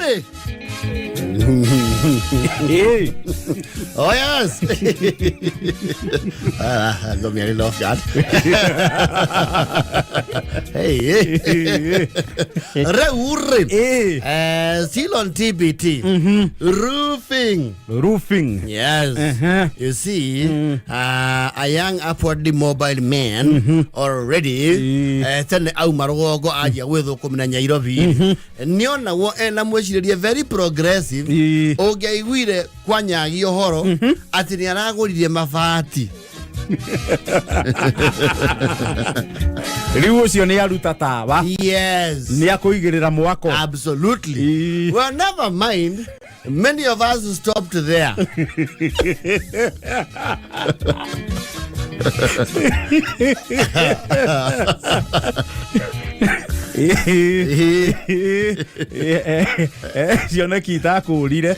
Monday. Oh yes. Ah, got me a little off guard. Hey. Rĩu rĩ. Still on TBT. Roofing. Roofing. Yes. You see, a young upwardly mobile man already tene auma rũgongo anjia gwĩthũkũmĩra Nyairobi nĩonagwo ena mwĩcirĩrie very progressive. Ũngĩaiguire kwanyagi ũhoro atĩ nĩ aragũrire mabati. Rĩu ũcio nĩ aruta tawa. Nĩ akũigĩrĩra mwako. Absolutely. Well, never mind, many of us stopped there. Cioneki itakũrire.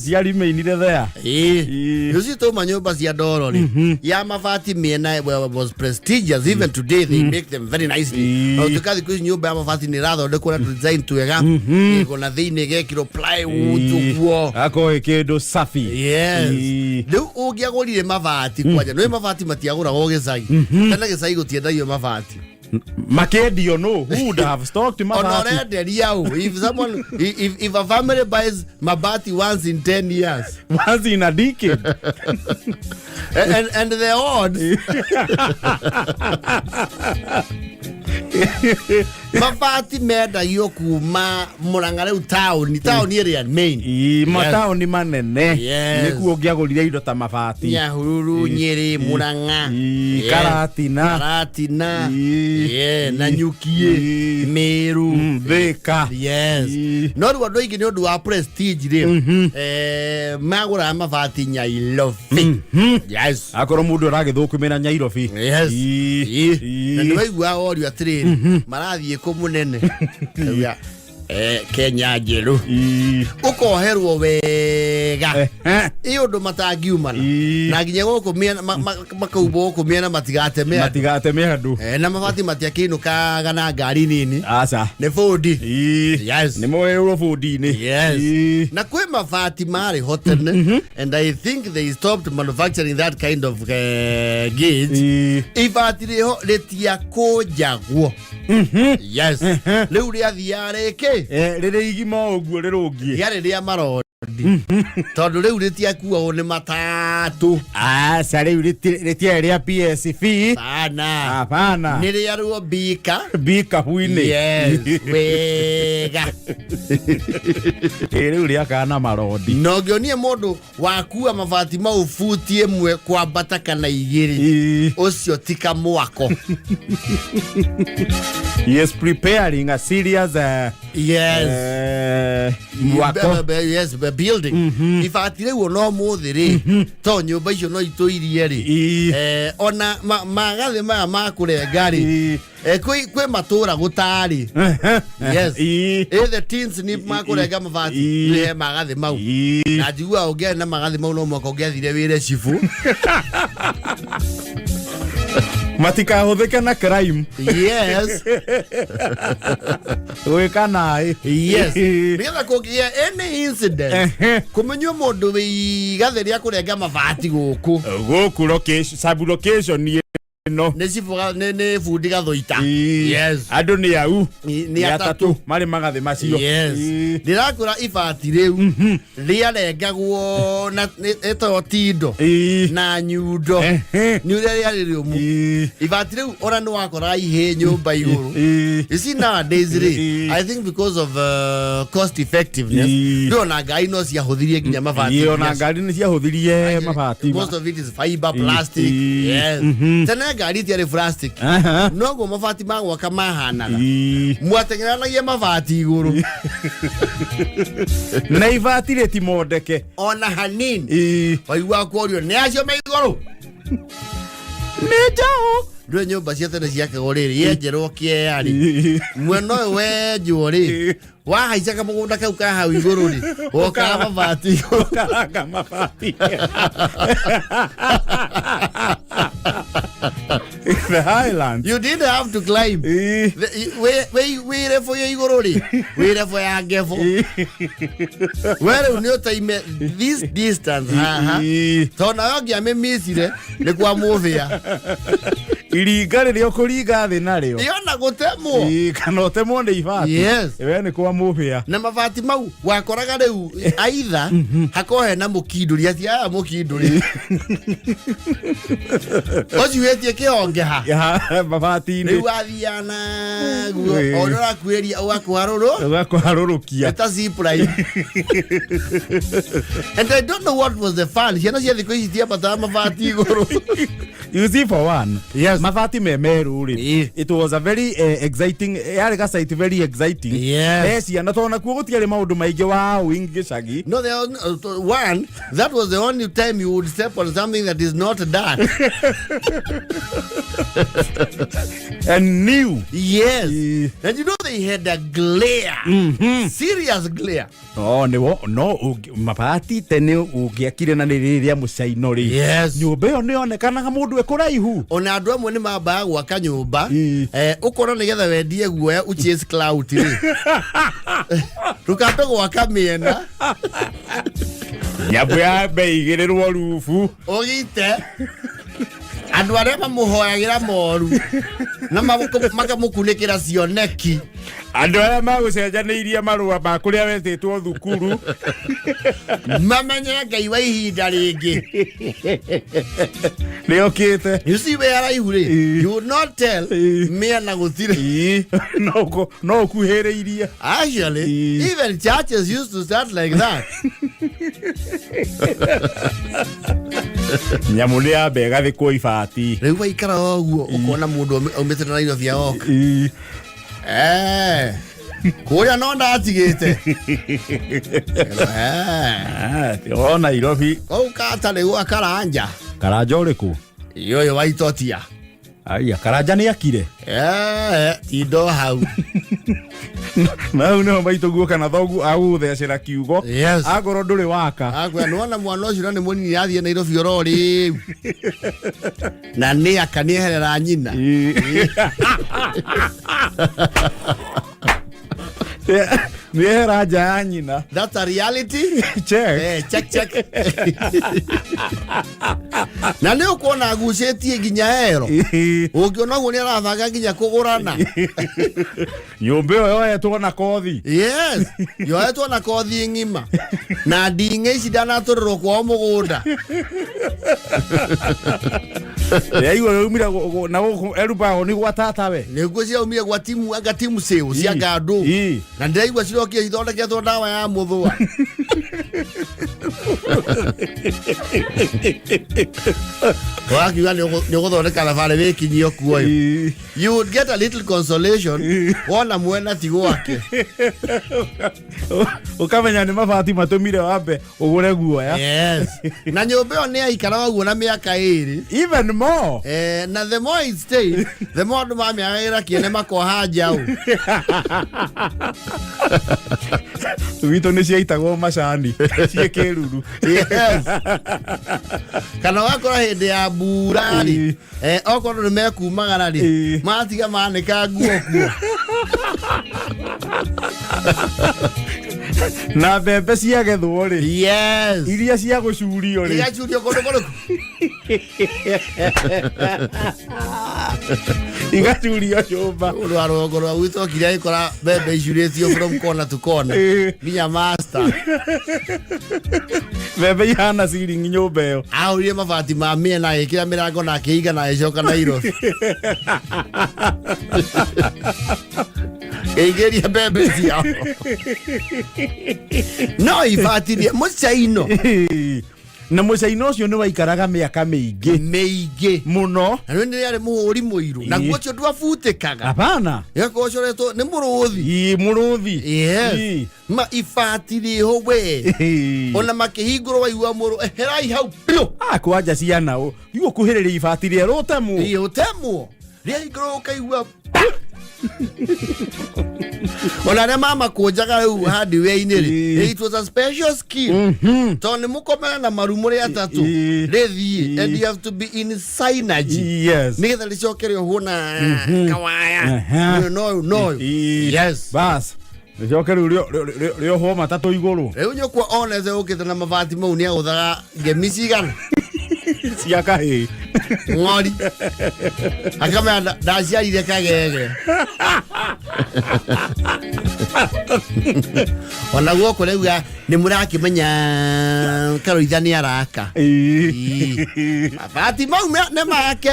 Ciarimĩinire thea. You see, tuma nyũmba cia ndoro rĩ ya mabati mĩena, well, was prestigious. Even today they make them very nicely. Na ũtuĩka thikũ ici nyũmba ya mabati nĩ ĩrathondekwo na design twega ĩko na thĩinĩ gekĩrwo plywood ũguo. Akoĩ kĩndũ safi. Rĩu ũngĩagũrire mabati kwanja nĩ mabati matiagũragwo gĩcagi tene, gĩcagi gũtiendagio mabati. Makĩendio no who would have stocked Ona mabati? ũrenderia ũ? If someone if a family buys mabati once in 10 years. Once in a decade. And the odds mabati mendagio kuma Murang'a rĩu taũni, taũni ĩrĩa main. Mataũni manene. Nĩkuo ũngĩagũrire indo ta mabati. Nyahururu, Nyĩrĩ, Murang'a. Karatina. Karatina. Yeah, na Nyukiĩ, Mĩrũ. Thĩka. No rĩu andũ aingĩ nĩ ũndũ wa prestige rĩ, magũraga mabati Nyairobi. Yes. Akorwo mũndũ aragĩthũkũmĩra Nyairobi. Na nĩ waiguaga worio atĩrĩrĩ, marathiĩ kũ mũnene? Kauga, Kenya njerũ. Ũkoherwo wega. Ĩ ũndũ matangiumana. Na nginya gũkũ mĩena makaumwo gũkũ mĩena matigateme andũ. Matigateme andũ. Na mabati matiakĩinũkaga na ngari nini. Aca. Nĩ bũndi. Nĩ moerwo bũndi-inĩ. Na kwĩ mabati marĩ ho tene and I think they stopped manufacturing that kind of gauge. Ibati rĩho rĩtiakũnjagwo. Yes, rĩu rĩathiaga rĩkĩ. Rĩrĩ igima o ũguo rĩrũngiĩ. Rĩarĩ rĩa marondi tondũ rĩu rĩtiakuagwo nĩ matatũ. Aca, rĩu rĩtiarĩ rĩa PSV. Bana. Hapana. Nĩ rĩarwo mbika. Bikabu-inĩ. Yes, wega. Rĩu rĩakaga na marondi. Na ũngĩonie mũndũ wakua mabati mau buti 1 kwambata kana 2, ũcio ti kamwako. He is preparing a serious mwako. Yes, building. Ibati rĩu ona ũmũthĩ rĩ, to nyũmba icio no itũirie rĩ. Ona magathĩ maya ma kũrenga rĩ, kwĩ matũra gũtarĩ. Yes. Ĩ the teens nĩ makũrenga mabati. Nĩ he magathĩ mau. Na njiguaga ũngĩarĩ na magathĩ mau no mwaka ũngĩathire wĩre cibũ. Matikahũthĩke na crime. Gwĩka naĩ. Yes, nĩgetha kũngĩgĩa any incident, kũmenywo mũndũ wĩ igathĩ rĩa kũrenga mabati gũkũ. Gũkũ location, sub location ĩno. Nĩ cibũ nĩ bundi gathũita. Andũ nĩ au. Nĩ atatũ. Marĩ magathĩ macio. Ndĩrakwĩra ibati rĩu rĩarengagwo na ĩtagwo tindo na nyundo. Nĩ ũrĩa rĩarĩ rĩũmũ. Ibati rĩu ona nĩ wakoraga ihĩ nyũmba igũrũ. You see, nowadays rĩ, I think because of cost effectiveness, rĩu ona ngari no ciahũthirie nginya mabati. Ona ngari nĩ ciahũthirie mabati. Most of it is fiber plastic. Yes. Tene ngari itiarĩ plastic. Noguo mabati ma gwaka mahanaga. Mwateng'eranagia mabati igũrũ. Na ibati rĩtimondeke. Ona hanini. Waiguaga kworio nĩ acio me igũrũ. Nĩ njaũ. Ndũĩ nyũmba cia tene ciakagwo rĩrĩ yenjerwo kĩea rĩ, mwena ũyũ wenjwo rĩ, wahaica kamũgũnda kau ka hau igũrũ rĩ, wokaga mabati igũrũ. Karanga mabati. The highlands. You didn't have to climb. Wĩ revo ya igũrũ rĩ, wĩ revo ya ngevo. We rĩu nĩ ũtaime this distance haha. Tondũ nawe ũngĩamĩmicire nĩ kwa mũbĩa. Iringa rĩrĩa ũkũringa thĩ narĩo. Yona gũtemwo. Ĩĩ, kana ũtemwo nĩ ibati. Yes. We nĩ kwa mũbĩa. Na mabati mau wakoraga rĩu aitha hakorwo hena mũkindũri, ati aya mũkindũri ũcuĩtie kĩhonge ha. Ya, mabati-inĩ. Rĩu athiaga naguo Ĩĩ. ona ũrakuĩria ũgakũharũrũ Ũgakũharũrũkia. ta zipline. And I don't know what was the fun. Ciana cia thikũ ici itiambataga mabati igũrũ. You see, for one, Yes. mabati me meru rĩ, Ĩĩ. it was a very exciting, yarĩ ga site very exciting. Yes. Eh, ciana tondũ nakuo gũtiarĩ maũndũ maingĩ wa wing gĩcagi. No, there was, one, that was the only time you would step on something that is not dark. And new. Yes. Ĩĩ. And you know they had a glare. Serious glare. No, nĩwo no mabati tene ũngĩakire na nĩ rĩrĩa mũcaino rĩ. Yes. Nyũmba ĩyo nĩyonekanaga mũndũ e kũraihu. Ona andũ amwe nĩ mambaga gwaka nyũmba. Ĩĩ. Ũkona nĩgetha wendie guoya uchase clout rĩ, ndũkambe gwaka mĩena. Nyambo yambe igĩrĩrwo rubu. Ũgite andũ arĩa mamũhoyagĩra moru na makamũkunĩkĩra cioneki. Andũ arĩa magũcenjanĩirie marũa ma kũrĩa wetĩtwo thukuru. Mamenye Ngai wa ihinda rĩngĩ nĩokĩte. You see, wĩ haraihu rĩ, Ĩĩ. you would not tell Ĩĩ. mĩena gũtirĩ. Ĩĩ, no ũkuhĩrĩirie. Actually, Ĩĩ. even churches used to start like that. Nyamũ nĩ yambe ĩgathĩkwo ibati. Rĩu waikara ũguo ũkona mũndũ aumĩte na Nairobi agoka. Ĩĩ. Kũrĩa no ndatigĩte. Ah, o Nairobi. Kũu katarĩ gwa Karanja. Karanja ũrĩkũ? Ũyũ wa Itotia. Aya, Karanja nĩ akire. Tindo hau. Na hau nĩho maitũguo kana thoguo agũgũthecera kiugo. Yes. Angorwo ndũrĩ waka. Akwĩra nĩwona mwana ũcio na nĩ mũnini athiĩ Nairobi oro rĩu. Na nĩ aka nĩeherera nyina. Ĩĩ. Nĩehera nja ya nyina. That's a reality. Check. Check check. Na nĩ ũkuona agucĩtie nginya ero. Ĩĩ. Ũngĩona ũguo nĩ arabanga nginya kũgũrana. Nyũmba ĩyo yoetwo na kothi. Yes, yoetwo na kothi ng'ima. Na nding'e ici ndanatũrĩrwo kwao mũgũnda. Yaigua yaumire na gũkũ Erubago nĩ gwa tatawe. Nĩguo ciraumire gwa timu anga timu sales cia Ii. ngandũ. Ii. Na ndĩraigua cirokire ithondeketwo ndawa ya mũthũa. Wakiuga nĩ ũgũthondeka thabarĩ wĩkinyio kuoyo. Ii. You would get a little consolation wona mwena ti gwake. Ũkamenya nĩ mabati matũmire wambe ũgũre guoya. Yes. Na nyũmba ĩyo nĩ yaikara ũguo na mĩaka 2. Even more. Na the more it stayed, the more andũ mamĩagagĩra kĩene makoha njaũ. Gwitũ nĩ ciaitagwo macani ciĩ kĩruru. Yes. Kana wakora hĩndĩ ya mbura rĩ, Ĩĩ. okorwo nĩ mekumagara rĩ, Ĩĩ. matiga manĩka nguo kuo. Na mbembe ciagethwo rĩ, Yes. iria cia gũcurio rĩ, Igacurio kũndũ kũrĩkũ? igacurio nyũmba. Rwa rũgongo rwa gwitũ okire agĩkora mbembe icurĩtio from corner to corner. Ĩĩ. Nginya master. Mbembe ihana ciringi nyũmba ĩyo. Ahũrire mabati ma mĩena agĩkĩra mĩrango na akĩiga na agĩcoka Nairobi. Ĩingĩria mbembe ciao. No ibati rĩa mũcaino. Ĩĩ. Na mũcaino ũcio nĩ waikaraga mĩaka mĩingĩ Mĩingĩ. mũno. Na rĩu nĩ rĩarĩ mũhũri mũirũ. Naguo ũcio ndwabutĩkaga. Hapana. Gĩgakorwo ũcoretwo nĩ mũrũthi. Ĩĩ, mũrũthi. Yes. Ĩĩ. Ma ibati rĩho we. Ĩĩ. Ona makĩhingũrwo waigua mũrũ eherai hau biũ. Ah, kwanja ciana ũ. Igu ũkuhĩrĩria ibati rĩerũ ũtemwo. Ĩĩ, ũtemwo. Rĩahingũrwo ũkaigua. Ona arĩa mamakũnjaga rĩu hardware-inĩ rĩ, it was a special skill tondũ nĩ mũkomera na maru mũrĩ atatũ, rĩthiĩ, and you have to be in synergy nĩgetha rĩcoke rĩohwo na kawaya. Ũyũ noyũ noyũ. Bas rĩcoke rĩu rĩohwo matatũ igũrũ. Rĩu nyũkwa onete ũkĩte na mabati mau nĩ agũthaga ngemi cigana cia kahĩĩ. Ng'ori akamenya ndaciarire kagege ona guoko rĩu nĩ mũrakĩmenya karoitha nĩ araka. Mabati mau nĩ make.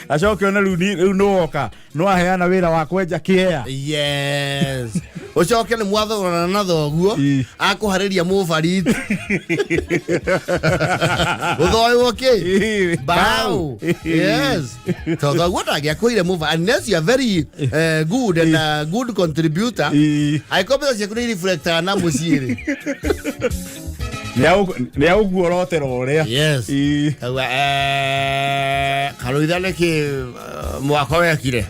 Acoke one rĩu rĩu nĩwoka no aheana wĩra wa kwenja kĩea. Yes, ũcoke nĩ mwathogorana na thoguo. Akũharĩria mũbariti ũthoywo kĩ mbaũ. Yes, to thoguo ndangĩakũire mũba unless you are very good and a good contributor. Angĩkorwo mbeca ciaku nĩ ireflectaga na mũciĩ rĩ. Nĩ agũkuorotera ũrĩa. Kauga, karũitha nĩkĩ mwako wekire?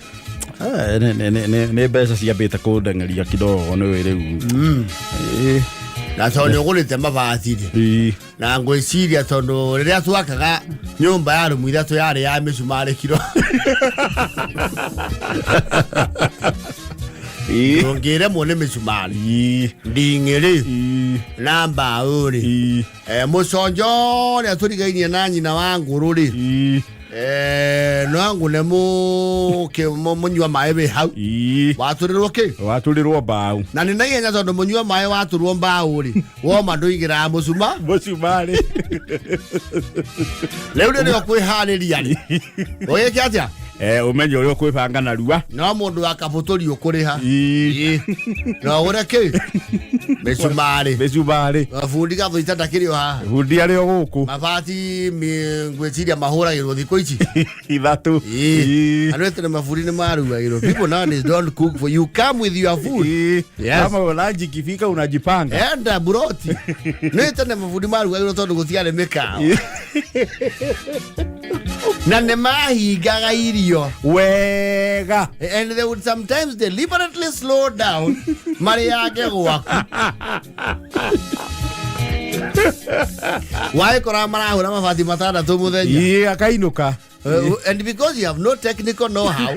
Eh, nĩ mbeca ciambĩte kũndeng'eria kidogo nĩ wĩ rĩu. Na tondũ nĩ ũgũrĩte mabati rĩ, na ngwĩciria tondũ rĩrĩa twakaga nyũmba ya rumu ithatũ yarĩ ya mĩcumarĩ kiro ndũngĩremwo nĩ mĩcumarĩ, nding'ĩrĩ na mbaũ rĩ. Mũconjo ũrĩa tũrigainie na nyina wa ngũrũ rĩ, no ngũne mũnyua maĩ wĩ hau watũrĩrwo kĩ. Watũrĩrwo mbaũ. Na nĩ na ihenya tondũ mũnyua maĩ watũrwo mbaũ rĩ, woma ndũingĩraga mũcuma. Mũcumarĩ. Rĩu rĩrĩa ũkwĩharĩria rĩ, ũgĩke atĩa? Ũmenye ũrĩa ũkwĩbanga narua. No mũndũ wa kabũtũri ũkũrĩha. No ũgũre kĩ mĩcumarĩ. Mĩcumarĩ. Bundi gathũita ndakĩrĩ o haha. Bundi arĩ o gũkũ. Mabati ngwĩciria mahũragĩrwo thikũ ici 3. Andũ etene maburi nĩ marugagĩrwo. People nowadays don't cook for you, come with your food. Kama lunch ikifika unajipanga. Enda buroti nĩ tene maburi marugagĩrwo tondũ gũtiarĩ mĩkawa na nĩ mahingaga irio wega. And they would sometimes deliberately slow down marĩange gwaku wagĩkora marahũra mabati matandatũ mũthenya. Akainũka. And because you have no technical know-how,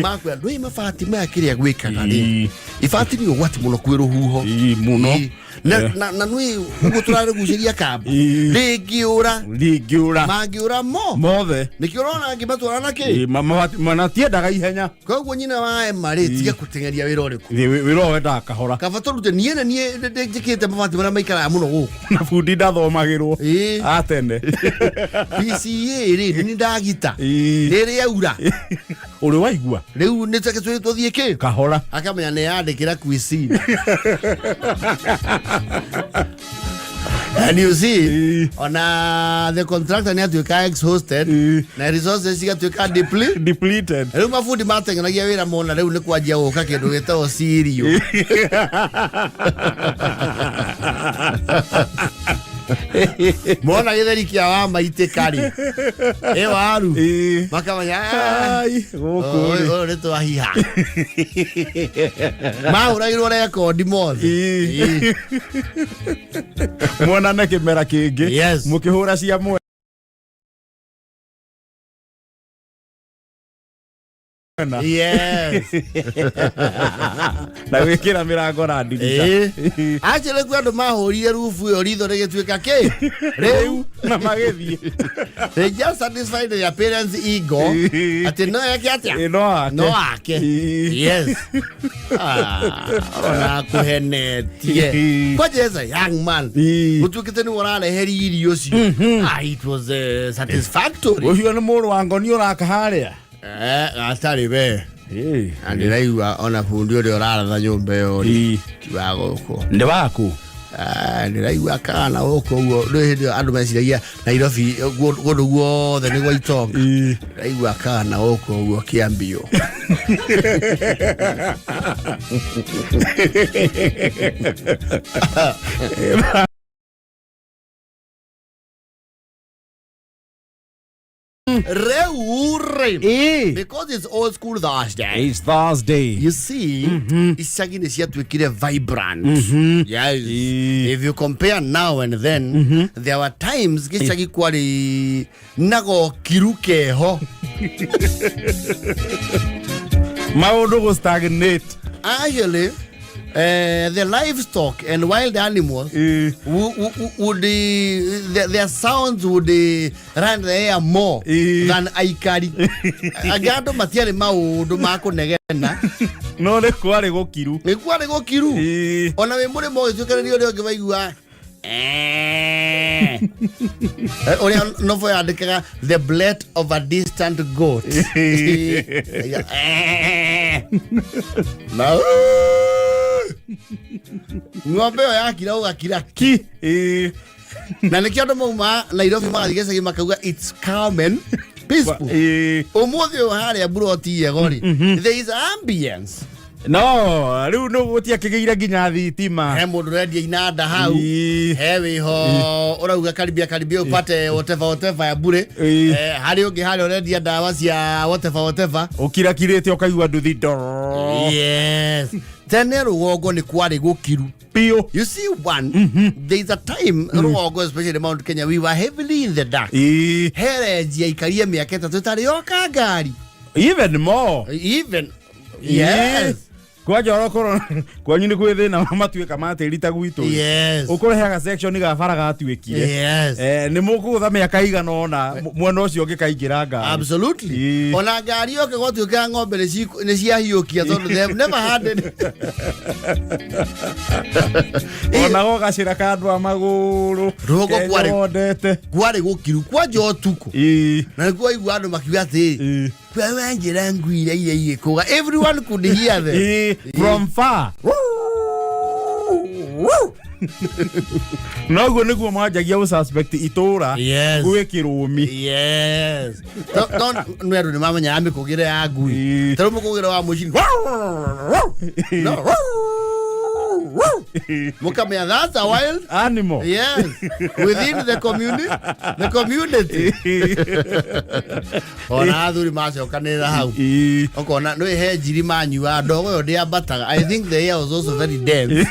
makwĩra ndũĩ mabati maya kĩrĩa gwĩkaga rĩ, ibati nĩ ũgwati mũno kwĩ rũhuho. Mũno. Na na nĩ ũguo tũrarĩgucĩria kamba rĩngĩũra. Rĩngĩũra. Mangĩũra mo mothe. Nĩkĩo ũrona angĩmatwara na kĩ. Matiendaga ihenya. Koguo nyina wa Emma rĩ, tiga gũteng'eria wĩra ũrĩkũ. Wĩra ũyũ wendaga kahora. Kaba tũrute niĩ na niĩ njĩkĩte mabati marĩa maikaraga mũno gũkũ. Na bundi ndathomagĩrwo atene. PCA rĩ, nĩ ndagita nĩ rĩaura. Ũrĩ waigua. Rĩu nĩ tũke tũthiĩ kĩ kahora. Akamenya nĩ yandĩkĩra cuisine. And you see, ona the contractor nĩ atuĩka exhausted na resources cigatuĩka depleted. Rĩu mabundi mateng'eragia wĩra mona rĩu nĩ kwanjia gũka kĩndũ gĩtagwo cereal. Mona gĩtheri kĩa wa maitĩka rĩ, ĩ waru, makamenya, "Ah, Ai, gũkũ rĩ. Ũyũ nĩ twahiha mahũragĩrwo rekondi mothe." Muonane kĩmera kĩngĩ. Mũkĩhũra cia mwena. Na gwĩkĩra mĩrango na ndirica. Actually kwĩ andũ mahũrire rubu ĩyo ritho rĩgĩtuĩka kĩ rĩu. Na magĩthiĩ. They just satisfied their parents' ego atĩ no eke atĩa. No ake. No ake. Yes. Ah, ona kũhenetie kwanja as a young man gũtuĩkĩte nĩwe ũrarehe riri ũcio. Ah, it was satisfactory. Ũcio nĩ mũrũ wa ngoni ũraka harĩa. Gatarĩ we na ndĩraigua ona bundi ũrĩa ũraratha nyũmba ĩyo rĩ, ti wa gũkũ. Nĩ waku. Ah, ndĩraigua kana gũkũ ũguo rĩu hĩndĩ ĩyo andũ meciragia Nairobi kũndũ guothe nĩ gwa itonga. Ndĩraigua kana gũkũ ũguo kĩambio. Rĩu rĩ, Ĩĩ. because it's old school Thursday, It's Thursday. you see, icagi nĩ ciatuĩkire vibrant. Yes. Ĩĩ. If you compare now and then, there were times gĩcagi kwarĩ na gokiru keho. Maũndũ gũ stagnate. Actually, the livestock and wild animals Ĩĩ. would, their sounds would run the air more Ĩĩ. than aikari. Angĩ andũ matiarĩ maũndũ ma kũnegena. No nĩ kwarĩ gũkiru. Nĩ kwarĩ gũkiru. Ĩĩ. Ona wĩ mũrĩmo ũgĩtuĩkanĩria ũrĩa ũngĩ waigua "Eh." Ũrĩa nobo yandĩkaga, "The blood of a distant goat." "Eh." Na ng'ombe ĩyo yakira ũgakira. Ki. Ĩĩ. Na nĩkĩo andũ mauma Nairobi magathiĩ gĩcagi makauga it's calm and peaceful. Ĩĩ. Ũmũthĩ ũyũ harĩa mburoti yego rĩ, there is ambience. No, rĩu nĩ gũtiakĩgĩire nginya thitima. He mũndũ ũrendia inanda hau. Ĩĩ. He wĩho ũrauga karibia karibia upate whatever whatever ya bure. Ĩĩ. Harĩ ũngĩ harĩa ũrendia ndawa cia whatever whatever. Ũkirakirĩte ũkaigua nduthi ndoro. Yes, tene rũgongo nĩ kwarĩ gũkiru. Biũ. You see, one, there is a time rũgongo, especially Mount Kenya, we were heavily in the dark. Ĩĩ. He renji yaikarie mĩaka 3 ĩtarĩ yoka ngari. Even more. Even, yes. Kwanja orokorwo kwanyu nĩ kwĩ thĩna wa matuĩka ma tĩri ta gwitũ. Ũkũrehaga section ga bara gatuĩkire. Nĩ mũkũgũtha mĩaka igana ũna mwena ũcio ũngĩ kaingĩra ngari. Absolutely. Ĩĩ. Ona ngari yoke gwatuĩkaga ng'ombe nĩ ciahiũkia tondũ they have never had it. Ona go gacĩra ka andũ a magũrũ. Rũgongo Kenyondete. Kwarĩ gũkiru kwanja ũtukũ. Ĩĩ. Na nĩkuo waigua andũ makiuga atĩrĩ, Ĩĩ. wewe njĩra ngui iria iria igĩkũga, everyone could hear them. Ĩĩ. From far. Noguo nĩguo mwanjagia gũ suspect itũra. Gwĩ kĩrũmi. Yes, no nĩ andũ nĩ mamenyaga mĩkũgĩre ya ngui. Ĩĩ. Ta rĩu mũkũgĩre wa mũcini no mũkamenya that's a wild Animal. Yes, within the community, the community. Ona athuri macokanĩrĩra hau. Ĩĩ. Ũkona nĩ he njiri manyua ndogo ĩyo ndĩambataga. I think the air was also very dense.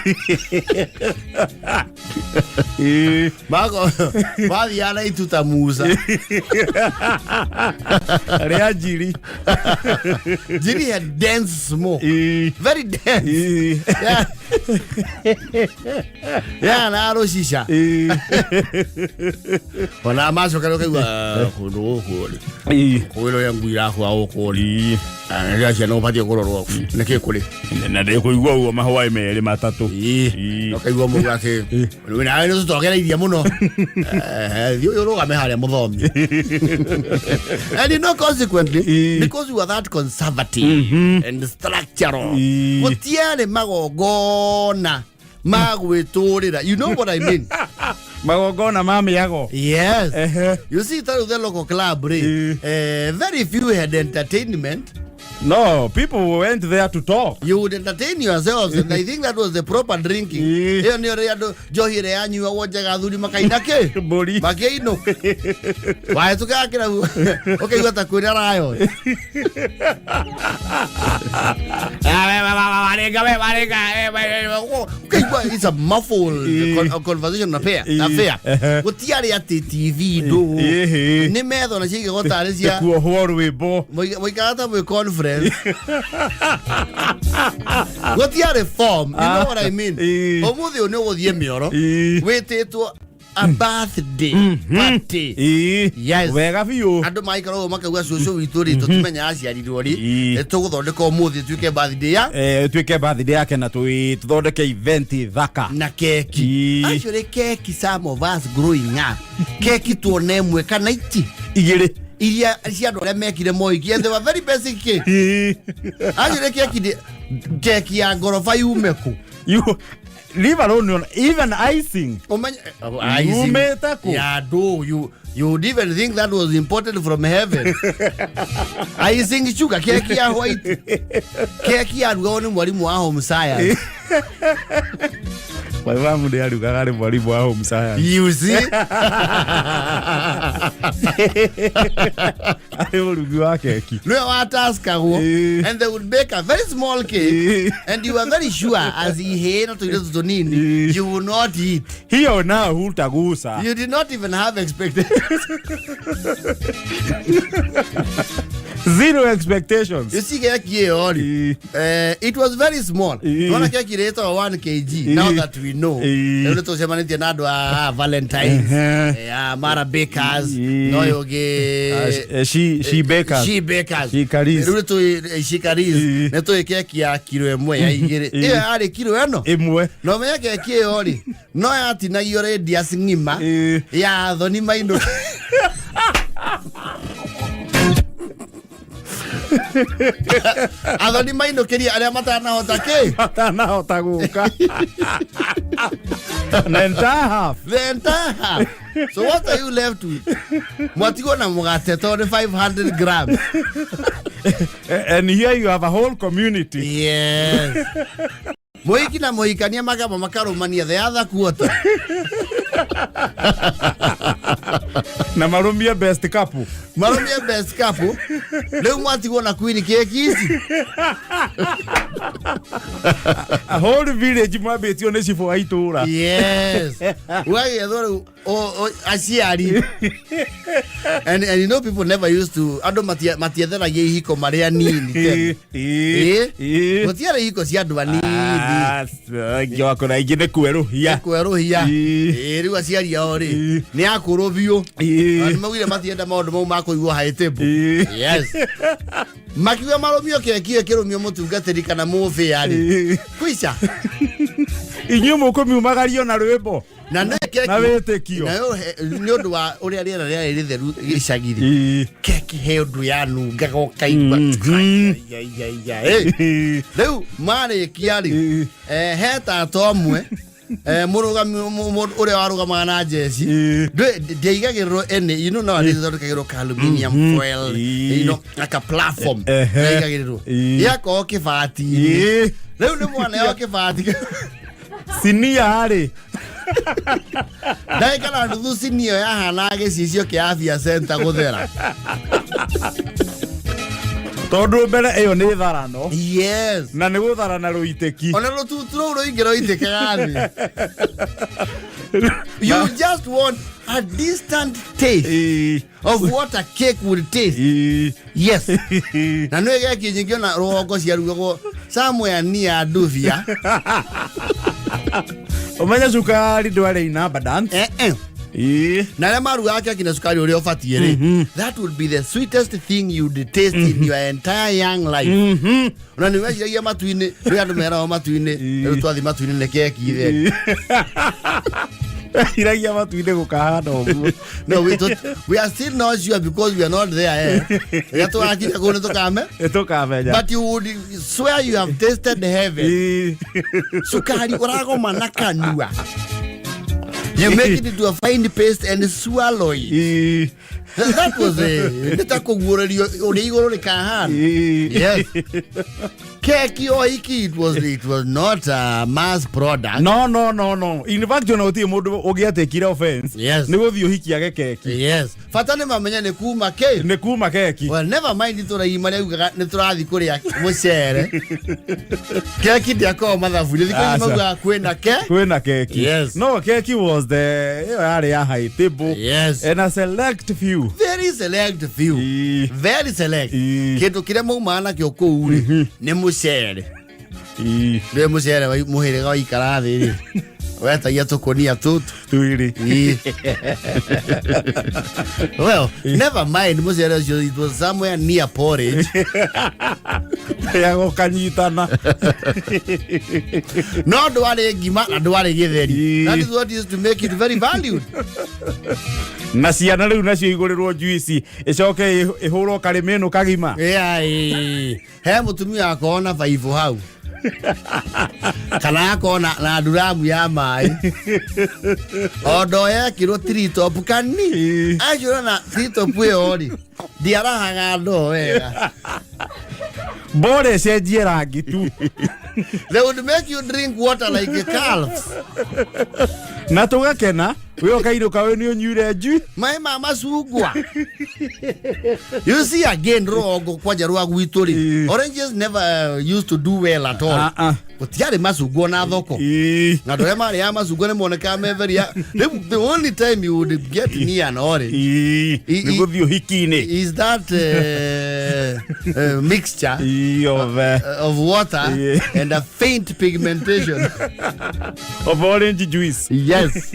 Ĩĩ. Mako mathiaga na ituta Musa. Rĩa njiri. Njiri had dense smoke. Ĩĩ. Very dense. Ĩĩ. Yeah. Yeah, na rũcica. Ĩĩ. Ona macoka ũkaigua kũndũ gũkũ rĩ. Ĩĩ. Kũgĩra ũrĩa ngui irakua gũkũ rĩ. Ĩĩ. Rĩrĩa ciana ũbatiĩ kũrorwo nĩkĩ kũrĩ. Na ndĩkũigua ũguo mahwaĩ merĩ matatũ. Ĩĩ. Ũkaigua mũndũ atĩ nawe nĩ tũtongereirie mũno. Thiĩ ũyũ ũrũgame harĩa mũthomi. And consequently, Ĩĩ. because we were that conservative and structural, Ĩĩ. gũtiarĩ magongona ma gwĩtũrĩra. You know what I mean? Magongona ma mĩago. Yes. Ehe. You see, tarĩu the local club rĩ, Ĩĩ. very few had entertainment. No, people went there to talk. You would entertain yourselves, and I think that was the proper drinking. Ĩĩ. Ĩyo nĩyo rĩrĩa andũ njohi ĩrĩa yanyuagwo njega athuri makaina kĩ Mbũri. makĩinũka wahĩtũkaga kĩrabu ũkaigua ta kwĩna riot. Ũkaigua it's a muffled Ĩĩ. Conversation affair. Ĩĩ. Affair. Ehe. Gũtiarĩ atĩ TV ndũ Ĩhĩ. nĩ metho na ciigagwo tarĩ cia Kuohwo rwĩmbo. Mũikaraga ta mwĩ conference, gũtiarĩ form, you know what I mean? Ĩĩ. Ũmũthĩ ũyũ nĩ ũgũthiĩ mĩoro Ĩĩ. wĩtĩtwo a birthday party. Ĩĩ. Yes. Wega biũ. Andũ maikara ũguo makauga cũcũ witũ rĩ, tũtimenyaga aciarirwo rĩ. Ĩĩ. Nĩ tũgũthondeka ũmũthĩ tuĩke birthday ya Tuĩke birthday yake na tũthondeke event thaka. Na keki. Ĩĩ. Actually, keki, some of us growing up, keki tuona ĩmwe kana iti Igĩrĩ. Iria cia andũ arĩa mekire moiki, and they were very basic cake. Ĩĩ. Actually, keki keki ya ngoroba yume kũ? You leave alone even icing. Umenye Yumĩte kũ? Ya do you would even think that was imported from heaven. Icing sugar, keki ya white, keki yarugagwo nĩ mwarimũ wa home science. My mom nĩ arugaga, arĩ mwarimũ wa home science. You see? Arĩ mũrugi wa keki. Nĩwe wataskagwo. And they would bake a very small cake and you were very sure as ihĩ na tũirio tũnini you will not eat. Hiyo nao hutagusa. You did not even have expectations. Zero expectations. You see keki ĩyo rĩ, it was very small. Nona keki rĩtagwo 1 kg. Now that we know, rĩu nĩ tũcemanĩtie na andũ a Valentines, a Mara Bakers, no ũyũ ũngĩ. She bakers. She Bakers. She Caris. Rĩu nĩ tũĩ she Caris. Nĩ tũĩ keki ya kiro 1 ya 2, ĩyo yarĩ kiro ĩno. 1. Na ũmenye keki ĩyo rĩ, no yatinagio radius ng'ima ya thoni mainũ. Athoni mainũkĩrie arĩa matanahota kĩ. Matanahota gũka na entire half. The entire half. So what are you left with? Mwatigwo na mũgate tondũ nĩ 500 grams. And here you have a whole community. Yes, mũhiki na mũhikania makamba makarũmania the other quarter. Na marũmie best couple. Marũmie best couple. Rĩu mwatigwo na queen cake ici. A whole village mwambĩtio nĩ cibũ wa itũra. Yes, ũgagĩethwo rĩu aciari and you know people never used to, andũ matietheragia ihiko marĩ anini tene. Gũtiarĩ ihiko cia andũ anini. Aingĩ wakora aingĩ nĩ kwerũhia. Kwerũhia. Ĩ, rĩu aciari ao rĩ, nĩ akũrũ biũ. Na nĩ maugire matienda maũndũ mau ma kũigwo high table. Yes, makiuga marũmio keki ĩyo ĩkĩrũmio mũtungatĩri kana mũbĩa rĩ, kwica. Inyuĩ mũkũmiumagario na rwĩmbo na nĩ keki na wĩtĩkio. Nayo nĩ ũndũ wa ũrĩa rĩera rĩarĩ rĩtheru gĩcagi rĩ, keki he ũndũ yanungaga ũkaigua. Ai, ai, ai, ai. Rĩu marĩkia rĩ, he tata ũmwe, mũrũgami ũrĩa warũgamaga na njeci. Ndiaigagĩrĩrwo any, you know, nowadays ithondekagĩrwo ka aluminium foil, like a platform. Yaigagĩrĩrwo yakorwo kĩbati-inĩ. Rĩu nĩ mwana yo kĩbati. Sinia rĩ. Ndagĩka na nuthu sinia ĩyo yahanaga gĩcicio kĩa afya center gũthera. Tondũ mbere ĩyo nĩ tharano. Na nĩ gũtharana rũitĩki. Ona rũtutu rũu rũingĩ rũitĩkaga thĩ. You just want a distant taste of what a cake would taste. Yes, na nĩ keki nyingĩ ona rũgongo ciarugagwo somewhere near Duvia. Ũmenye cukari ndwarĩ in abundance. Eh. Na arĩa marugaga keki na cukari ũrĩa ũbatiĩ rĩ, that would be the sweetest thing you'd taste in your entire young life. Ona nĩ weciragia matu-inĩ, rĩu andũ meragwo matu-inĩ, rĩu twathi matu-inĩ nĩ keki theri. Iragia matu-inĩ gũkahana ũguo. No, we are still not sure because we are not there, eh. Rĩrĩa tũgakinya kũu nĩ tũkame. Nĩ tũkamenya. But you would swear you have tasted heaven. Sukari ũragoma na kanua. You make it into a fine paste and swallow it. That was a nĩ ta kũguũrĩrio ũrĩa igũrũ rĩkahana. Yes, keki o iki, it was not a mass product. No, in fact ona gũtirĩ mũndũ ũngĩatĩkire offense nĩ gũthiĩ ũhiki age keki. Yes, bata nĩ mamenye nĩ kuma kĩ. Nĩ kuma keki. Well, never mind itũra igima rĩaugaga nĩ tũrathiĩ kũrĩa mũcere, keki ndĩakorwo mathabu-inĩ thikũ ici. Aca. Maugaga kwĩna ke. Kwĩna keki. No keki was the ĩyo yarĩ ya high table and a select few. Very select few. Very select. Kĩndũ kĩrĩa maumaga nakĩo kũu rĩ, nĩ mũcere. Rĩu mũcere wa mũhĩrĩga waikara thĩ rĩ, wetagia tũkũnia tũtũ. Twĩrĩ. Well, never mind mũcere ũcio, it was somewhere near porridge. Ya gũkanyitana. No ndwarĩ ngima na ndwarĩ gĩtheri. That is what used to make it very valued. Na ciana rĩu nacio igũrĩrwo juici ĩcoke ĩhũrwo karĩmĩnũ kagima. Yeah, ĩĩ. He mũtumia akorwo na baibũ hau kana akorwo na nduramu ya maĩ o ndoo yekĩrwo tritop kani. Acio na tritop ĩyo rĩ, ndiarahaga ndoo wega. Mbore ĩcenjie rangi tu. They would make you drink water like calves. Na tũgakena we ũkainũka we nĩ ũnyuire njui. Maĩ ma macungwa. You see, again, rũgongo kwanja rwa gwitũ rĩ, oranges never used to do well at all. Ah, ah. Gũtiarĩ macungwa na thoko. Na andũ arĩa marĩaga macungwa nĩ monekaga me very, rĩu the only time you would get near an orange Nĩ gũthiĩ ũhiki-inĩ. is that mixture Of of water and a faint pigmentation of orange juice. Yes,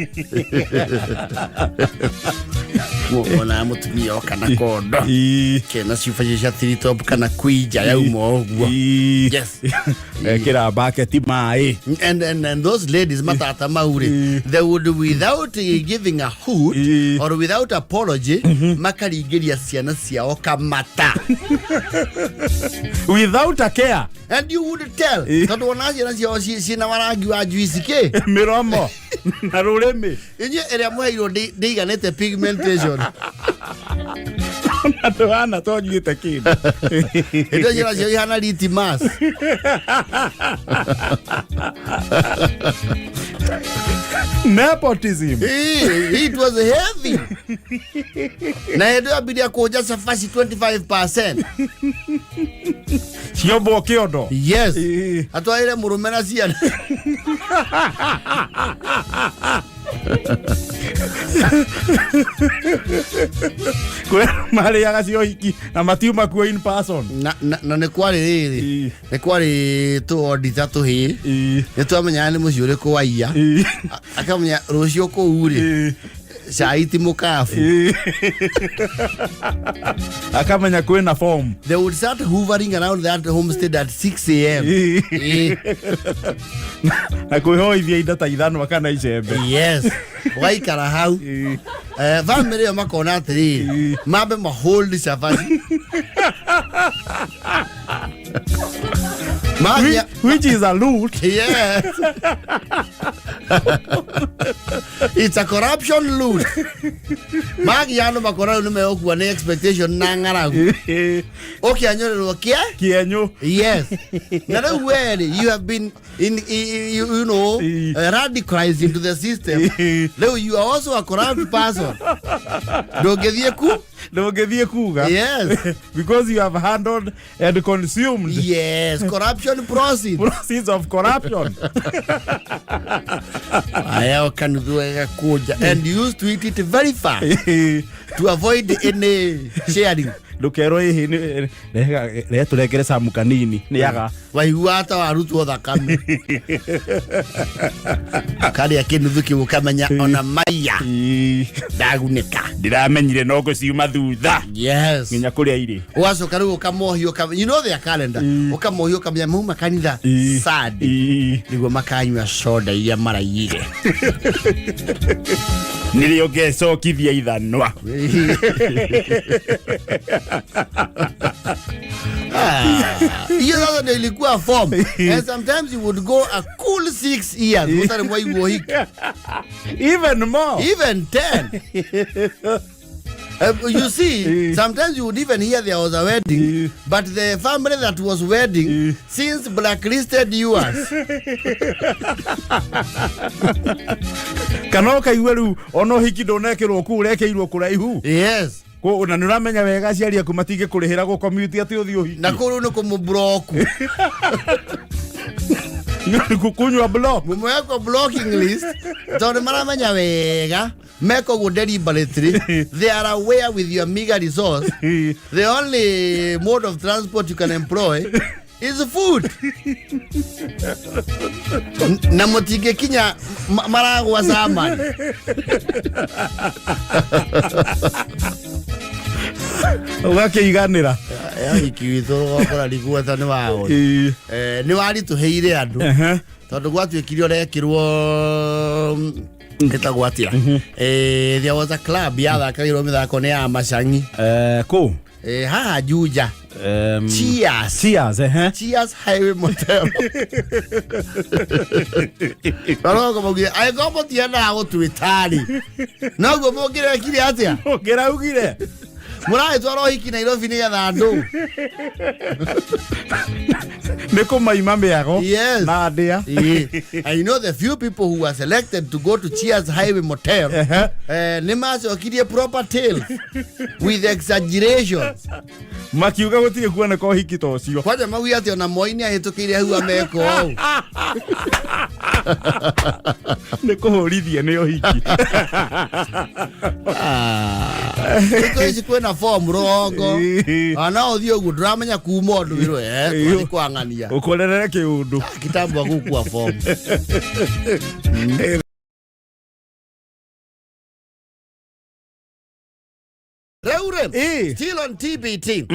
ona mutumia oka na kondo kena cuba cia three top kana kwija yauma ũguo. Yes. Ekĩra baketi maĩ. And those ladies, matata maure, they would, without giving a hoot or without apology, makaringĩria ciana ciao kamata. Without a care. And you would tell, tondũ ona ciana ciao ciĩna warangi wa juice kĩ mĩromo na rũrĩmĩ. Inyuĩ ĩrĩa mũheirwo ndĩiganĩte pigmentation. Na tũhana tonyuĩte kĩndũ. Hĩndĩ ĩyo ciana ciao ihana litimas. Nepotism. It was heavy. Na hĩndĩ ĩyo ambirie kũnja cabaci 25%. Ciombwo kĩondo. Yes. Atwarĩre mũrũme na ciana. Kwĩ marĩaga cio hiki na matiuma kuo in person. Na nĩ kwarĩ rĩrĩ, nĩ kwarĩ tũondita tũhĩ, nĩ twamenyaga nĩ mũciĩ ũrĩkũ waiya. Akamenya rũciũ kũu rĩ, cai ti mũkabu. Akamenya kwĩna form. They would start hovering around that homestead at 6 a.m. Na kwĩhoithia indo ta ithanwa kana icembe. Yes, ũgaikara hau. Family ĩyo makona atĩrĩrĩ, mambe mahold cabaci. Magia. Which is a loot. Yes. It's a corruption loot. Magia andũ makona rĩu nĩ megũkua nĩ expectation na ng'aragu. Ũkĩanyũrĩrwo kĩa? Kĩenyũ. Yes. Na rĩu we rĩ, you have been in, you radicalized into the system. Rĩu you are also a corrupt person. Ndũngĩthiĩ ku? Ndũngĩthiĩ kuga. Yes. Because you have handled and consumed Yes, corruption proceeds. Proceeds of corruption. Aya kanuthu gakũnja and you used to eat it very fast to avoid any sharing. Ndũkerwo ĩhĩ rehe tũrengere camu kanini nĩ aga. Waiguaga ta warutwo thakame karĩa kĩnuthu kĩu, ũkamenya ona maiya ndagunĩka. Ndĩramenyire no ngũciuma thutha. Yes. Nginya kũrĩa irĩ. Ũgacoka rĩu ũkamohio you know their calendar, ũkamohio ũkamenya mauma kanitha Sunday nĩguo makanyua soda iria maraiyire. Nĩrĩo ngecokithia ithanwa. Ah, hiyo sasa ndio ilikuwa form, and sometimes you would go a cool 6 years mũtarĩ mwaiguo hiki. Even more. Even 10. You see, sometimes you would even hear there was a wedding, but the family that was wedding since blacklisted yours. Kana ũkaigua rĩu ona ũhiki ndũnekĩrwo kũu, ũrekĩirwo kũraihu. Yes. Na nĩ ũramenya wega aciari aku matingĩkũrĩhĩra gũkomuti atĩ ũthiĩ ũhiki. Na kũu rĩu nĩ kũmũblock. Kunywa block. Mũmewekwo blocking list tondũ maramenya wega meka ũguo deliberately. They are aware with your meager resource, the only mode of transport you can employ is food. Na mũtingĩkinya maragwa samani. Ũgakĩiganĩra. Hiki witũ rũgokora rigueta nĩ waũ nĩ waritũhĩire andũ tondũ gwatuĩkire ũrekĩrwo ĩtagwo atĩa. There was a club yathakagĩrwo mĩthako nĩ ya macang'i. Kũ? Haha Juja. Cheers. Cheers, ehe. Cheers Highway Motel. Baroko maugire angĩkorwo mũtiendaga gũtuĩta rĩ, noguo mũngĩrekire atĩa? Ũngĩraugire. Mũragĩtwara ũhiki Nairobi nĩgetha andũ. Nĩ kũmaima mĩago Yes. na ndĩa. Yeah. And you know the few people who were selected to go to Cheers Highway Motel, nĩ macokirie proper tales with exaggerations. Makiuga gũtirĩ kuoneka ũhiki ta ũcio. Kwanja mauge atĩ ona Moi nĩ ahĩtũkĩire hau ameka ũũ. Nĩ kũhũrithia nĩ ũhiki. Thikũ ici kwĩna form rũgongo. Ĩĩ. Ona no ũthiĩ ũguo ndũramenya kuma ũndũ wĩrwo twathiĩ kwang'ania. Ũkorerere kĩũndũ. Kitambo agũkua form. Rĩu rĩ, still on TBT.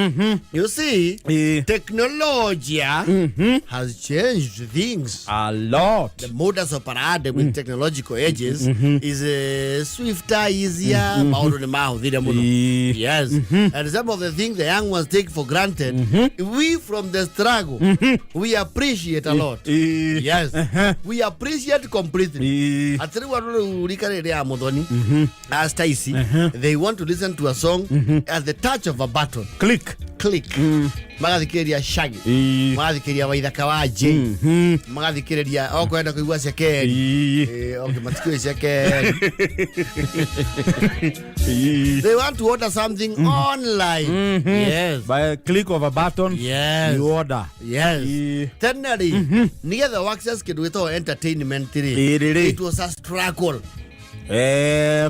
You see, technology has changed things. A lot. The modus operandi with technological ages is swifter, easier. Maũndũ nĩ mahũthire mũno. Yes. And some of the things the young ones take for granted, we from the struggle, we appreciate a lot. Yes. We appreciate completely. Atĩ rĩu andũ rĩu rika rĩrĩ rĩa Mũthoni, as ici, they want to listen to a song at the touch of a button. Click. Click. Magathikĩrĩria Shaggy. Magathikĩrĩria Waithaka wa J. Magathikĩrĩria okwenda kũigua Cekeri. Okay, matikũĩ Cekeri. They want to order something online. Yes. By a click of a button, you order. Yes. Tene rĩ, nĩgetha access kĩndũ gĩtagwo entertainment rĩ, Ĩĩ rĩ. it was a struggle.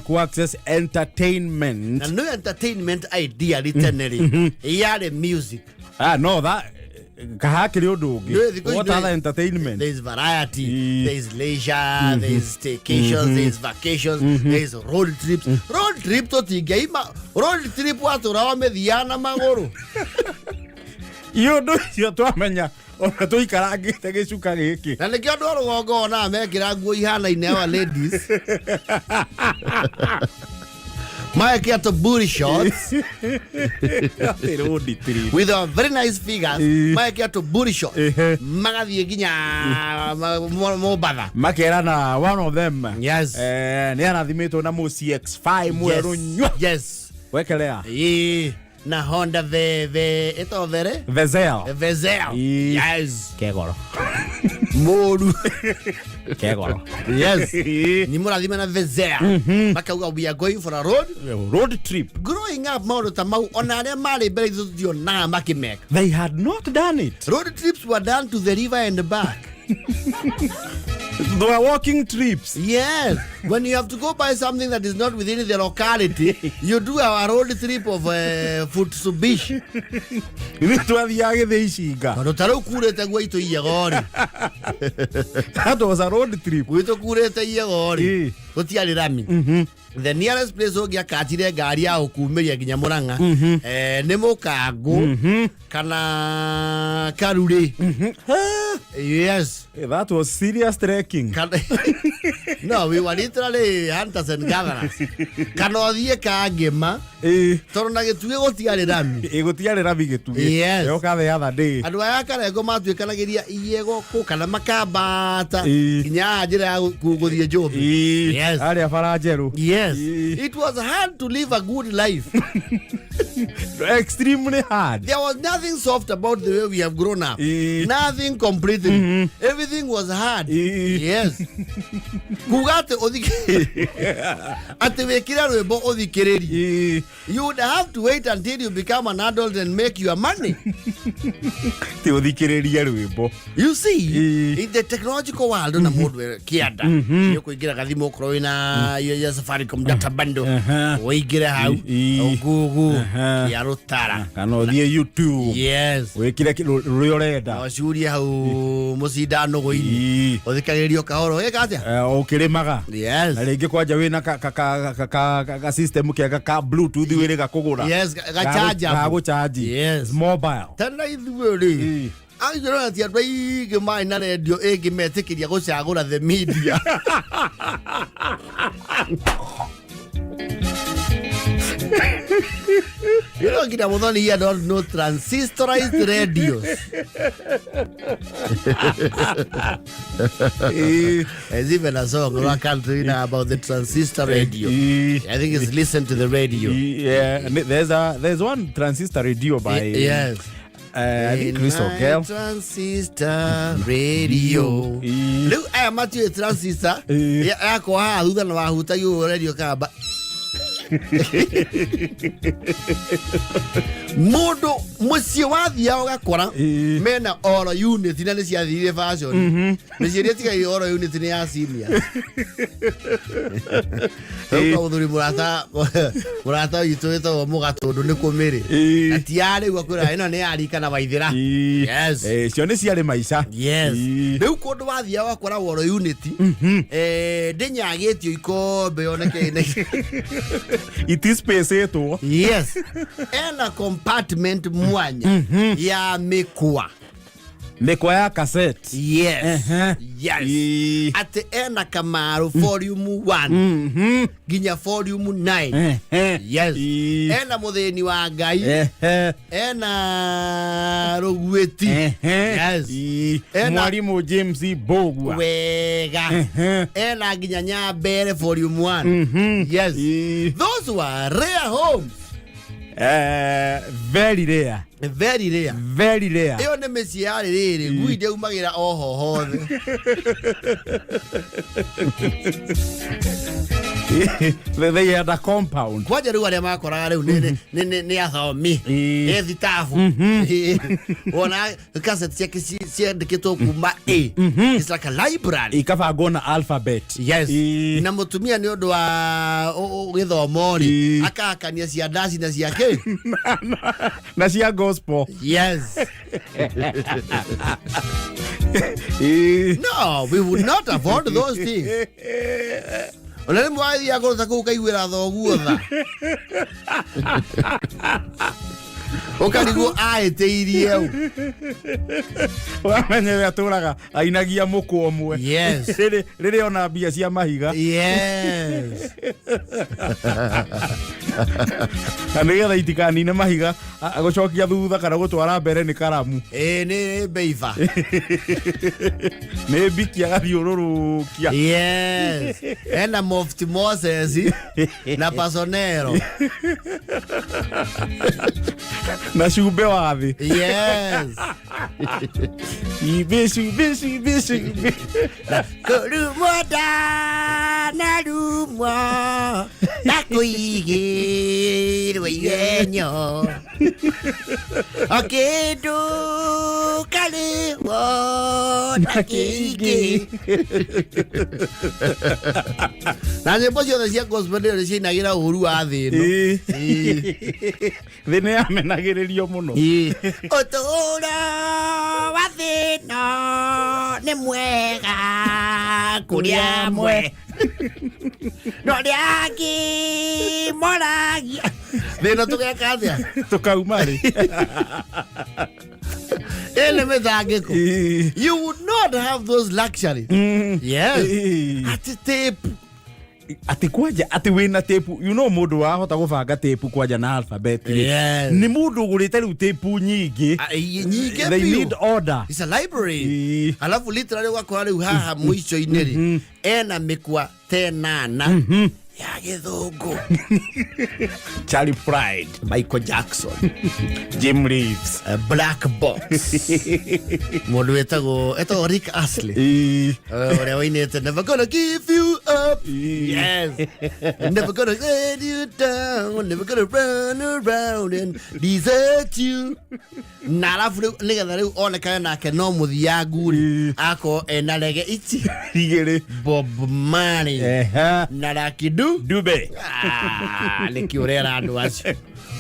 Ku access entertainment. Na no entertainment idea rĩ, tene rĩ, yarĩ music. Ah, no, that kahakĩrĩ ũndũ Nĩ ũngĩ. thikũ ici What other entertainment? There is variety, Ĩĩ. there is leisure, there is staycations, there is vacations, there is road trips. Road trip tũtingĩaima road trip watũra wamĩthiaga na magũrũ. Ĩ ũndũ ũcio twamenya ona tũikarangĩte gĩcuka gĩkĩ. Na nĩkĩo andũ a rũgongo onaga mekĩra nguo ihanaine, our ladies magekĩra tũ booty shorts Atĩ road trip. with our very nice figures, magekĩra tũ booty shorts, magathiĩ nginya Mombatha. Makerana one of them nĩ arathimĩtwo na mũ CX5 mwerũ nyua. Wekelea. Ĩĩ, na Honda V ĩtagwo Vere. Vezel. Vezel. Ĩĩ. Yes. Kegoro. Mũru. Kegoro. Yes, ni mũrathime na Vezel, makauga we are going for a road Road trip. Growing up, maũndũ ta mau ona arĩa marĩ mbere itũ tũtionaga makĩmeka. They had not done it. Road trips were done to the river and back. They were walking trips. Yes, when you have to go buy something that is not within the locality, you do a road trip of Futsubishi. Ithuĩ twathiaga gĩthĩ icinga. Tondũ ta rĩu kurĩte gwitũ Iyego-rĩ, That was a road trip. Gwitũ kurĩte Iyego-rĩ, gũtiarĩ rami. The nearest place ũngĩakachire ngari ya gũkumĩria nginya Mũrang'a, nĩ Mũkangũ kana Karurĩ. Yes. That was serious trekking. No, we were literally hunters and gatherers. Kana ũthiĩ Kangĩma, tondũ na Gĩtugĩ gũtiarĩ rami. Ĩ, gũtiarĩ rami Gĩtugĩ. Yoka the other day. Andũ aya Karengo matuĩkanagĩria Iyego kũ kana makambata nginya haha njĩra ya gũthiĩ Njũmbĩ. Harĩa bara njerũ. It was hard to live a good life. Extremely hard. There was nothing soft about the way we have grown up. Nothing completely. Everything was hard. Yes, kuga atĩ atĩ wĩkĩre rwĩmbo ũthikĩrĩrie, you would have to wait until you become an adult and make your money. Ti ũthikĩrĩrie rwĩmbo. You see, in the technological world, na mũndũ kĩanda nĩ ũkũingĩra gathimũ okorwo wĩna ya Safaricom data bundle, ũingĩre hau Google ya rũtara. Kana ũthiĩ YouTube, wĩkĩre rũrĩa ũrenda. Na ũcurie hau mũcindano gũinĩ, ũthikagĩrĩrio kahoro ĩka atĩa. Ũkĩrĩmaga. Na rĩngĩ kwanja wĩna ka system kega ka Bluetooth wĩrĩga kũgũra. Yes, ga charge. Gagũchanji. Mobile. Tena ithuĩ rĩ, angĩrona ti andũ aingĩ marĩ na rendio ĩngĩmetĩkĩria gũcagũra the media. You know, nginya Muthoni here don't know transistorized radios. There's even a song I can't read about the transistor radio. I think it's Listen to the Radio. Yeah, and there's one transistor radio by Yes. I think Chris Ogel. Transistor radio. Rĩu aya matiũĩ transistor yakwa haha thutha na wahutagia radio kamba mũndũ mũciĩ wathiaga ũgakora mena oro unit na nĩ ciathirire fashion. Mĩciĩ ĩrĩa ĩtigaire oro unit nĩ ya senior. Rĩu kwa mũthuri mũrata witũ wĩtagwo Mũgatũndũ nĩ kũmĩrĩ na ti ya rĩu akwĩra ĩno nĩ ya rika na waithĩra. Yes. Cio nĩ ciarĩ maica. Yes. Rĩu kũndũ wathiaga ũgakora woro unit ndĩnyagĩtio ikombe yoneke ĩna Itispacĩtwo. Yes, ena compartment mwanya ya mĩkwa. Mĩkwa ya cassette. Yes. Yes. Atĩ ena Kamaru volume 1 nginya volume 9. Yes. Ena Mũthĩni wa Ngai. Ena Rũguĩti. Yes. Mwarimũ James Mbũgua. Wega. Ena nginya Nyambere volume 1. Yes. Those were rare homes. Very rare. Very rare. Very rare. Ĩyo nĩ mĩciĩ yarĩ rĩrĩ ngui ndĩaumagĩra oho hothe. They had a compound. Kwanja rĩu arĩa makoraga rĩu nĩ athomi. Nĩ thitabu wona cassette ciake ciandĩkĩtwo kuma A. It's like a library. Ikabangwo na alphabet. Yes. Na mũtumia nĩ ũndũ wa gĩthomo rĩ akahakania cia ndaci na cia kĩ. Na cia gospel. Yes. No, we would not afford those things. Ona rĩmwe wathiaga kũruta kũu ũkaiguĩra thoguo tha, ũkarigwo aĩtĩirie ũ. Wamenya ũrĩa atũraga ainagia mũkwa ũmwe. Rĩrĩ ona mbia cia mahiga. Na nĩgetha itikanine mahiga, gũcokia thutha kana gũtwara mbere nĩ karamu. Ĩĩ, nĩ mbeiba. Nĩ mbiki agathiũrũrũkia. Yes, ena Mofti Moses na Pasonero. Na cumbĩ wa thĩ. Cumbĩ, cumbĩ, cumbĩ, cumbĩ. Kũrumwo ndanarumwo na kũigĩrwo igenyo o kĩndũ karĩwo na kĩingĩ na nyĩmbo ciothe cia gospel nĩ ciinagĩra ũru wa thĩ ĩno. Thĩ nĩ yamenagĩrĩrio mũno. Ũtũũro wa thĩ ĩno nĩ mwega kũrĩ amwe no arĩa angĩ moragia thĩ ĩno tũgeka atĩa? Tũkauma rĩ? Ĩnĩ mĩtangĩko. You would not have those luxuries. Yes. Atĩ tape. Atĩ kwanja atĩ wĩna tape, mũndũ wahota gũbanga tape kwanja na alphabet rĩ. Nĩ mũndũ ũgũrĩte rĩu tape nyingĩ. Ah, nyingĩ They biũ. need order. It's a library. Alafu literally ũgakora rĩu haha mũico-inĩ rĩ ena mĩkwa tenana ya gĩthũngũ. Charlie Pride. Michael Jackson. Jim Reeves. Black Box, mũndũ wĩtagwo Rick Astley. Ũrĩa wainĩte "Never gonna give you up". Yes. "Never gonna let you down, never gonna run around and desert you." Na alafu rĩu nĩgetha rĩu onekane nake no mũthiangu rĩ akorwo ena rege ici Igĩrĩ. Bob Marley na Lucky Du Dube. Ah, nĩkĩ ũrera andũ acio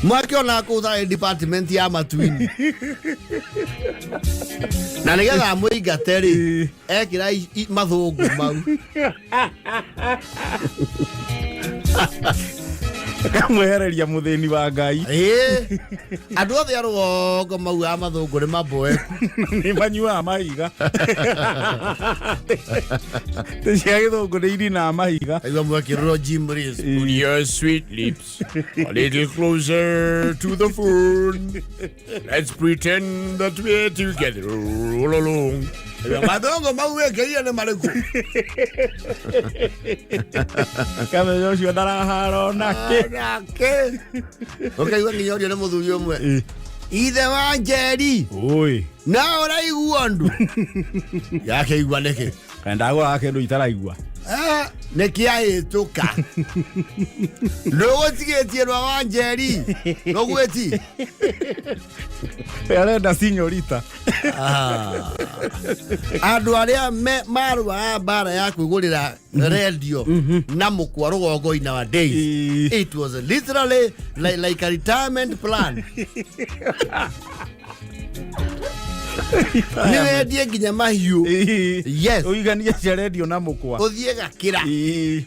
mwakĩona kũu tarĩ department ya matuini na nĩgetha amũingate rĩ ekĩra mathũngũ mau. Akamwehereria mũthĩni wa Ngai. Ĩĩ. Andũ othe a rũgongo maugaga mathũngũ nĩ maboeku. Nĩ manyuaga mahiga. Tĩ cia gĩthũngũ nĩ irinaga mahiga. Aigua mwekĩrĩrwo Jim Reeves. Ĩĩ. Your sweet lips a little closer to the phone. Let's pretend that we're together all along. Mathongo mau wĩkĩrire nĩ marĩkũ? Kamenya ũcio ndarahara onake. Nake. Ũkaigua nginya ũrio nĩ mũthuri ũmwe. Ithe wa Njeri, Oi. na ũraigua ũndũ? Yakĩigua nĩkĩ? Kana ndagũraga kĩndũ itaraigua. Ah, nĩkĩahĩtũka. Ndũgũtigĩtie rwa wa Njeri. Ndũgwĩti? Arenda sinyorita. Andũ arĩa marũaga mbara ya kwĩgũrĩra radio na mũkwa rũgongo in our days. It was literally like a retirement plan. Nĩ wendie nginya mahiũ. Yes. Ũiganie cia redio na mũkwa. Ũthiĩ gakĩra.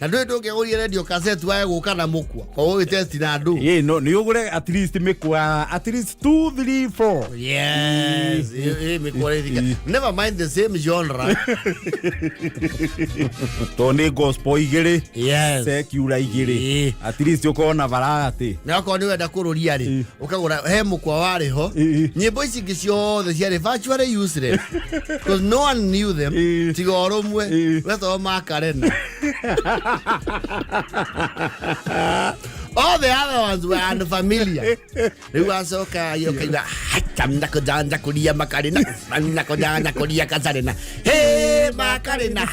Na ndũĩ ndũngĩgũria radio cassette wae gũka na mũkwa. Koguo ũgĩtesti na andũ. Ĩĩ, no nĩ ũgũre at least mĩkwa at least 2 3 4. Yes. Ĩ mĩkwa ĩthika. Never mind the same genre. Tondũ nĩ gospel igĩrĩ. Yes. Secular igĩrĩ. Ĩĩ. At least ũkorwo na variety. Na okorwo nĩ wenda kũrũria rĩ, ũkagũra he mũkwa warĩ ho. Nyĩmbo ici ingĩ ciothe ciarĩ virtually useless. Because no one knew them. Tiga o rũmwe. Wetagwo Makarena. All the other ones were unfamiliar. Rĩu acoka ũkaigua hatamnakojanja kuria makarena nakojanja kuria kasarena he makarena.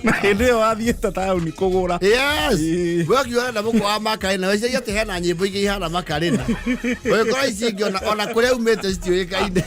Na hĩndĩ ĩyo wathiĩte taũni kũgũra. Yes. Ĩĩ. We ũkiuga na mũkwa wa Makarena weciria atĩ hena nyĩmbo ingĩ ihana Makarena. Ũgĩkora ici ingĩ ona kũrĩa umĩte citiũĩkaine.